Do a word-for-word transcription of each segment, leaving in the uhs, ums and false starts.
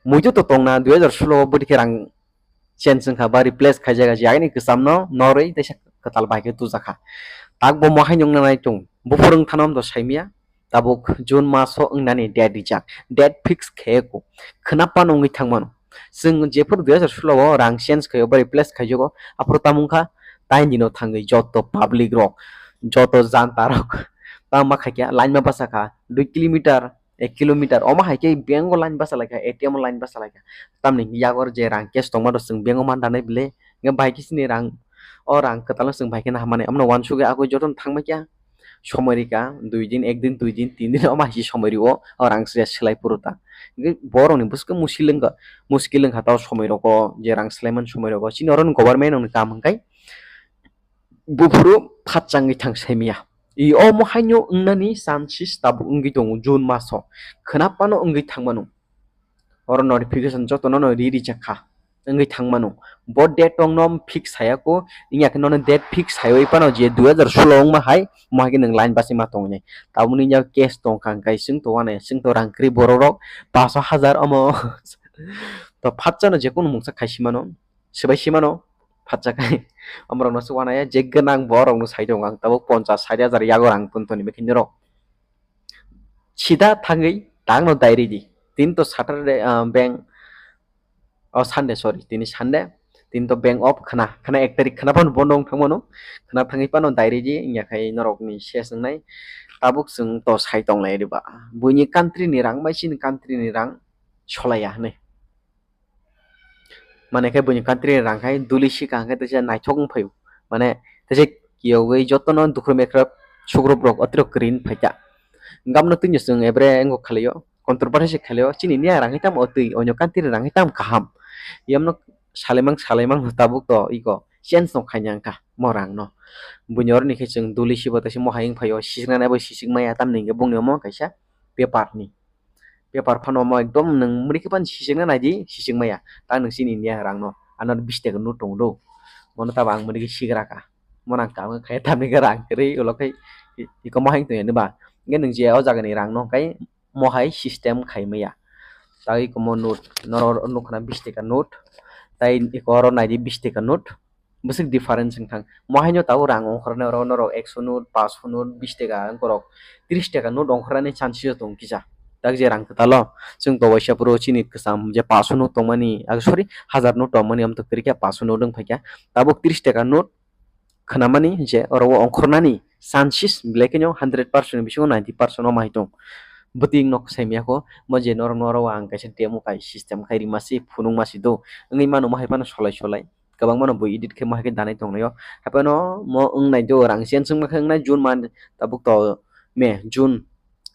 Muitu to tongna dui hazar solo o bwtwi khe rang change wngkha ba replace khaijak, je agini kwchamno norwi teisa kwtal bai khe tujakha. Tak bo mo haino wngna nai tung, buphuru wngthano to saimya. Tabuk June maso wngnani date rijak, date fix khe ko khna phano wngwi thangmano. Chwng jephuru dui hazar solo o rang change khaio ba replace khaijago, aphuru tamo wngkha tain dino thangwi joto public rok, joto janta rok tamo ma khaikha line ma basa kha dui kilometer, ek kilometer, omo hai khe bank o line basa laikha, A T M o line basa laikha. Tamni hwnkhe yago je rang cash tongma rok chwng bank o man danai bile, hwnkhe bai khe chini rang, o rang kwtal no chwng bai khe naha mani, omono uansugwi agwi jotono thangma khe somoi rika, dui din, ek din, dui din, tin din, omo hai se somoi rio, o rang se selai phuru ta. Hwnkhe borok ni bwswk muskil wngkha, muskil wngkha ta o somoi rogo, je rang selai man somoi rogo, chini oro ni government rok ni kaam hwnkhe buphuru phatchangwi thang saimya. I omo haino wngnani chances tabuk wngwi tongo June maso. Khna phano wngwi thangmano. Oro notification jotono no ri rijak kha. Wngwi thangmano. Bo date tongno fix saya ko, wngya khe nono date fix saiwi phano je dui hazar solo wngma hai, mo hai khe nwng line basi ma tongnai. Tabukni ya case tongkha hwnkhe chwng to uanai, chwng to rang kwrwi borok rok paso hajar omo. To phatchano je kunu mungsa khai simano, swbai simano. Phatsa khai. Amorokno se uanaya je gwnang borokno sai tongo ang, tabuk ponchas sait hajar yago rang tong toni bikhinirok. Sida thangwi tangno dai ridi. Tin to Saturday, ah, bank, oh, Sunday, sorry, tini Sunday. Tin to bank off khna, khna ek tarik khna phano bondo wng thangmano. Khna thangwi phano dai ridi, wngya khai norokni ses wngnai. Tabuk chwng to sai tonglai riba. Buini country ni rang bai chini country ni rang solaiya hinwi. Mane khe buini country ni rang khai duli sika hwnkhe teisa naithok wng phaio. Mane teisa kiyogwi jotono dukhrum ekhrap sugrup rok otrok kwrwi wng phaikha. Gamno twino chwng ebre wngkha khlaio, controversy khlaio, chini India rang hai tamo twi, onyo country ni rang hai tamo kaham. Yamno salaimang salaimang tabuk to iko change no khaina wngkha mo rang no. Buini oroni khe chwng duli sibo teisa mohai wng phaio, sisiknani abo sisik maya, tamni hwnkhe bongni omo kaisa paper ni. Paper phano omo ekdom nwng mri khe phano sisikna naidi, sisik maya. Ta nwng chini India rang no. Ano bish taka note tongo do. Mono tabo ang mri khe sigra ka. Mono ang kamo khai tamni khe rang kwrwi ulo khai i-, iko mohai tongya ni ba. Hwnkhe nwng je o jaga ni rang no khai mohai system khai maya. Ta iko mo note, noro nukha na bish taka note. Tai iko oro naidi bish taka note. Bwswk difference wng thang. Mo haino tabuk rang ongkhornai oro norok ekso note, paanch note, bish taka wngkorok tris taka note ongkhornani chance o tong kisa. Tak je rang kwtalo, chwng to waisa phuru chini kwcham je paanch note tongmani, ah, sorry, hajar note tongmani, amtwk kwrwi khe paanch note wng phaikha. Tabuk tris taka note khwnamani je oro o ongkhornani chances belai kheno hundred percent ni bisingo ninety percent o mai tong. Bwtwi wngno saimya kho, mo je norok, norok ang kaisa demo kai system khai rima se phunukma se do. Wngwi mano mo hai phano solai solai. Kwbangma no bo edit khe mo hai khe danai tonglaio. Haphano mo wngnai do rang chen chwngma khe wngnai June month tabuk to May, June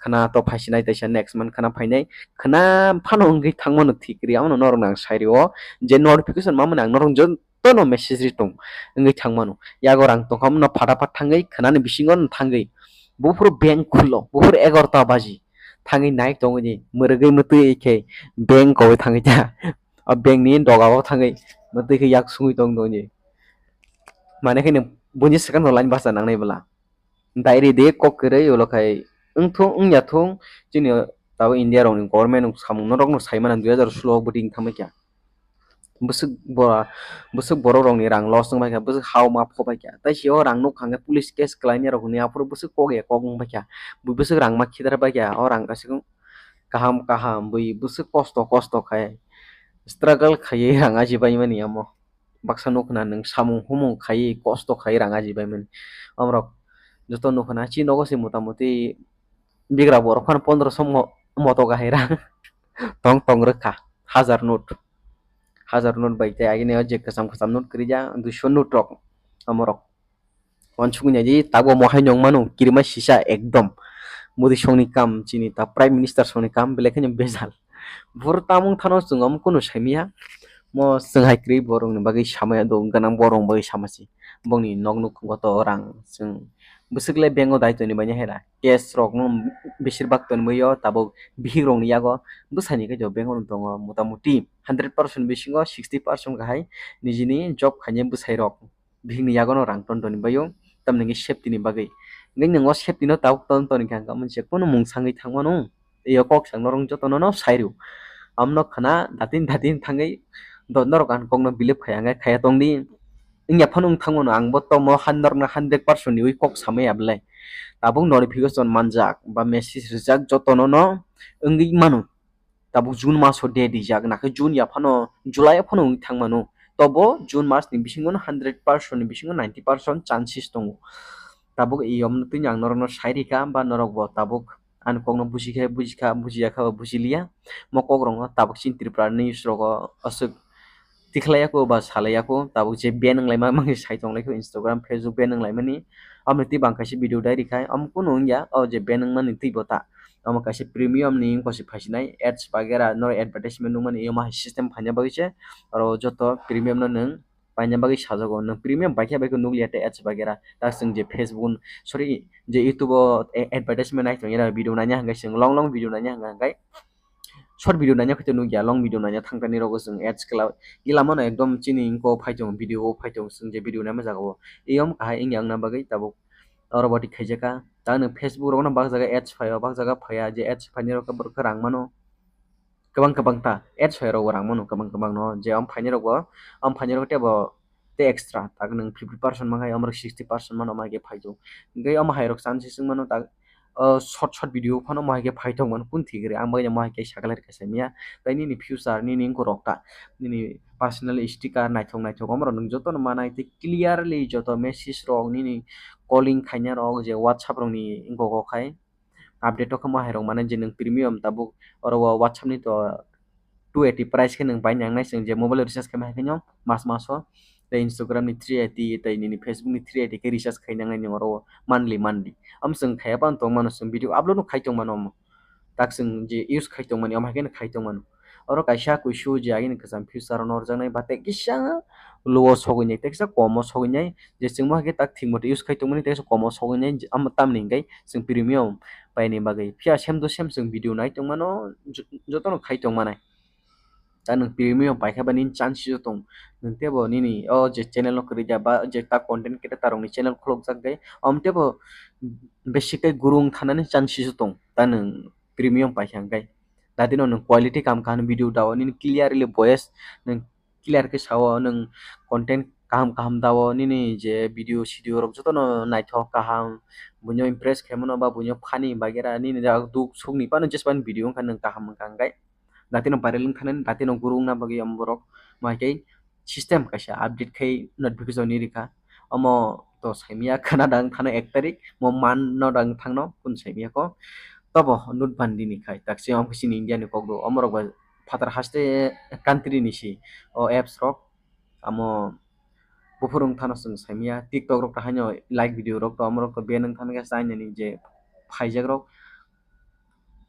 khna to phaisinai taisa next month khna phainai. Khna phano wngwi thangmano thik ri, abono norok no ang sai rio je notification mamani ang norok jotono message ri tong wngwi thangmano. Yago rang tongkha, abono phata phat thangwi khna ni bisingo no thangwi buphuru bank khulo, buphuru egarota baji thangwi nai tongwi ni mwrwgwi mwtwi khe bank kowai thangwi ta. O bank ni doga o thangwi mwtwi khe yak sungwi tong tongni. Mane khe nwng buini swkang no line basa nangnai bwla. Dai ridi kok kwrwi ulo khai wngthung wngya thung chini tabuk India rokni government rok samung norok no sai mano dui hazar solo o bwtwi wng thangbai kha. Bwswk bora, bwswk borok rokni rang loss wng bai kha, bwswk ha o ma pho bai kha. Tai si o rang nuk kha hwnkhe police case kwlainai rok hwnwi aphuru bwswk kok ya kok wng bai kha. Bwswk rang ma khidar bai kha, o rang kaisa kaham kaham bui bwswk kosto kosto khai struggle khaiwi rang ajibaimani amo. Baksa nukhna nwng samung humung khaiwi kosto khaiwi rang ajibaimani. Omorok joto nukhna chini nogo se motamuti bigra borok phano pondroso mo-, moto kahai rang tong tong rwkha. Hajar note. Hajar note bai tei agini o je kwcham kwcham note kwrwija duiso note rok omorok. Wansuknai di tabuk mo hai nung mano kirima sisa ekdom. Modi songni kam chini ta Prime Minister songni kam belai kheno bejal. Bor tamung thano chwng omo kunu saimya. Mo chwng hai kwrwi borokni bagwi samaya do gwnang borokni bagwi samasi. Bongni nok nuk goto rang chwng bwswk le bank o dai toni bai hera. Cash rok no besir bak toni bai o tabuk bihik rokni yago bwsani khe bank o no tongo motamuti hundred percent bisingo sixty percent kahai nijini job khainai bwsai rok. Bihikni yago no rang ton toni bai o, tamni hwnkhe safety ni bagwi. Hwnkhe nwng o safety no tabuk ton toni kha, hwnkhe omo je kunu mung sangwi thang mano, eyo kok sang norok joto no no sai rw. Amno khna datin datin thangwi do norok ang kokno believe khaya hwnkhe khaya tongdi. Wngya phano wng thangmano, ang bo tomo han norokno hundred percent ni wi kok samaya belai. Tabuk notification manjak ba message rijak jotono no wngwi mano. Tabuk June maso date rijak, nakhe June ya phano, July phano wng thangmano. Tobo June mas ni bisingo no hundred percent ni bisingo ninety percent chances tongo. Tabuk iyom twi ang norokno sai rikha, ba norok bo tabuk ani kokno buji khe buji kha, buji ya kha ba buji liya. Mo kok rokno tabuk chini Tripura news rogo aswk tikhlaiya ko ba salaiya ko, tabuk je ban wnglaima mangni sai tonglaikho Instagram, Facebook ban wnglaimani. Amni twi bang kaisa video dai rikhai, am kunu wngya, o je ban wngmani twi bo ta. Omo kaisa premium ni wngkha se phaisinai ads bagera, noro advertisement nukmani, iyoma hai system phaina bagwi se oro joto premium no nwng paina bagwi sajago. Nwng premium paikha bai khe nukliya tei ads bagera. Ta chwng je Facebook, sorry, je YouTube o a-, advertisement nai tongya, video naina hwnkhe chwng long long video naina hwnkhe short video naina khe nukya, long video naina thangtani rogo chwng ads kla-, ila mano ekdom chini wngko phai tongo, video o phai tongo, chwng je video naima jaga o. Eyom kahai wngya wngna bagwi tabuk oro boti khaijaka. Ta nwng Facebook rogo no bak jaga ads phaio, bak jaga phaiya, je ads phaini rok borok khe rang mano. Kwbang kwbang ta ads phai rok rang mano kwbang kwbang no, je om phaini rok bo, om phaini rok tei bo tei extra tak nwng fifty percent mankhai, omorok sixty percent mano, omo hai khe phai tongo. Hwnkhe omo hai rok chance se wng mano tak, o short short video phano omo hai khe phai tong mano, kun thik ri ang bai omo hai khe sakha lai rwkha saimanya. Tai nini future, nini wngkha rok ta, nini personal sticker naithok naithok omorok nwng jotono manai tei clearly joto message rok, nini calling khaina rok, je WhatsApp rok ni wngkha kok khai. Update o khe mo hai rok mane je nwng premium tabuk oro o WhatsApp ni to two eighty price khe nwng bai nang nai, chwng je mobile recharge khaima hai khe no mas mas o tei Instagram ni three eighty tei nini Facebook ni three eighty khe recharge khai nang nai nwng oro o monthly monthly. Am chwng khaiya phano tong mano, chwng video upload no khai tong mano omo. Tak chwng je use khai tong mani omo hai khe no khai tong mano. Oro kaisa kuisu je agini kwcham future o norjaknai ba tei kisa low o sogwi nai, tei kisa kom o sogwi nai, je chwng bo hai khe tak thik moto use khai tong mani, tei kisa kom o sogwi nai, je, am-, tamni hwnkhe chwng premium paini bagwi. Phiya same to same chwng video nai tong mano, jo-, jotono khai tong manai. Ta nwng premium paikha ba nini chance se tong, nwng teibo nini o je channel no kwrwi ya ba je ta content creator rokni channel khulukjak khe, om teibo basic khe guru wng thanani chance se tong, ta nwng premium paikha hwnkhe. Datino nwng quality kaham kaham video dao, nini clearly voice nwng clear khe sao, nwng content kaham kaham dao, nini je video sidio rok jotono naithok kaham, buino impress khaimano ba buino funny bagera, nini jak duk sukni phano jespan video wngkha nwng kaham wngkha hwnkhe. Datino viral wngkha nani, datino guru wngna bagwi omo borok, ma hai khe system kaisa update khai notification ni rikha. Omo to saimya khana dang thano ek tarik, mo man no dang thangno kun saimya ko. Tobo note bandi ni khai, tak se omo chini India ni kok do, omo rok ba phatar haste country ni si o apps rok. Amo buphuru wng thano chwng saimya, TikTok rok to haino like video rok to, omo rok to ban wng thangkhe China ni je phaijak rok.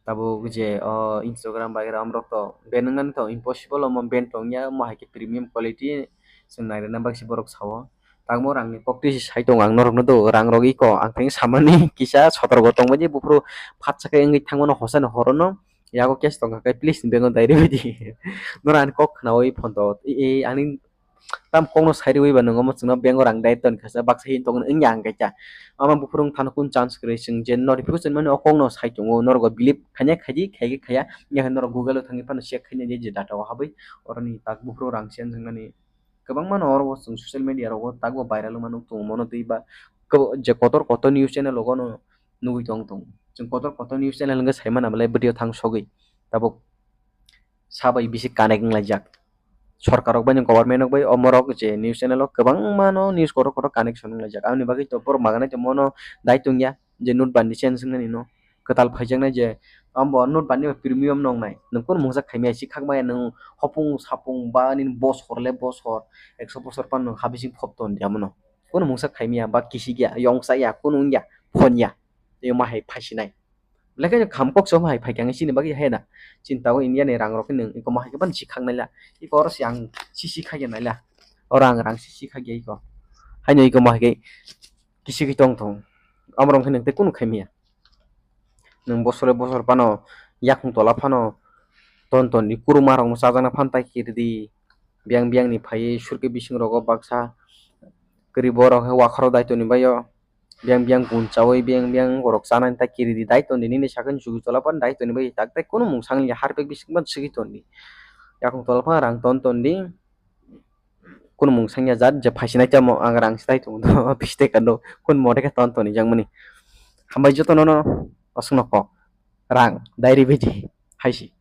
Tabuk je o Instagram bagera omorok to ban wngnani to impossible, omo ban tongya, omo hai khe premium quality chwng nairwkna bagwi se borok sao. Tangmo rangni kokti se sai tongo ang norokno do, rang rok iko ang theng samani kisa sotorgo tongbaidi buphuru phatsa khe wngwi thangmano hosani horono yago cash tongkha khe please ni bank o dai rwbaidi. Norok ani kok khnaui phone to e ani tam kokno sai rwui ba nwngo, omo chwngno bank o rang dai ton kha baksa hin tongno wngya ang khe kya. Ama buphuru wng thano kun chance kwrwi chwng je notification mani o kokno sai tongo, norok o believe khaina khaidi, khaikhe khaya, yakhe norok Google o thangwi phano check khaina je data o habwi oroni tak buphuru rang se wng nani kwbangma no oro o chwng social media rogo tak bo viral wngma nuk tongo mono twi ba je kotor kotor news channel rogo no nugui tong tongo. Chwng kotor kotor news channel wngkhe sai mana belai bwtwi o thang sogwi tabuk sabai bisi connect wnglaijak. Sorkar rok bai, government rok bai, omorok je news channel o kwbangma no news kotor kotor connection wnglaijak. Aboni bagwi to borok maganai tongmano dai tongya je note bandi change wngnani no kwtal phaijaknai je abo note bandi bai premium no wngnai. Nwng kunu mungsa khaimaya si khakmaya nwng hopung sapung ba nini bosor le bosor ekso bosor phano nwng habising phop ton di amono. Kunu mungsa khaimaya ba kisigya, yongsa ya, kunu wngya, phon ya. Tei omo hai phaisinai. Belai kheno kham kok se omo hai phaikha hwnwi chini bagwi hai na. Chini tabuk India ni rang rok khe nwng eko omo hai khe bani si khak naila. Eko oro se ang sisi khakya naila. Oro ang rang sisi khakya eko. Haino eko omo hai khe kisigwi tong thung. Omo rok khe nwng tei kunu khaimaya. Nwng bosor bosor phano yakung tola phano ton ton ni kuruma rok no chajakna phano tai kiri di. Biyang biyang ni phaiwi surkhe bising rogo baksa kwrwi borok khe wakharo dai toni baio. Biyang biyang bun chawi biyang biyang borok chanani ta kiri di dai ton di, nini sakhe ni sugi tola pan dai ton di bai tak tai kunu mung sang ya harpek bising ban sigi ton di. Yakung tola pan rang ton ton di. Kunu mung sang ya jat je phaisi nai tamo ang rang sai tung do bistek ando kun mode khe ton ton ni jang mani. Hambai joto no no asung no kok rang dai ri bai di haisi.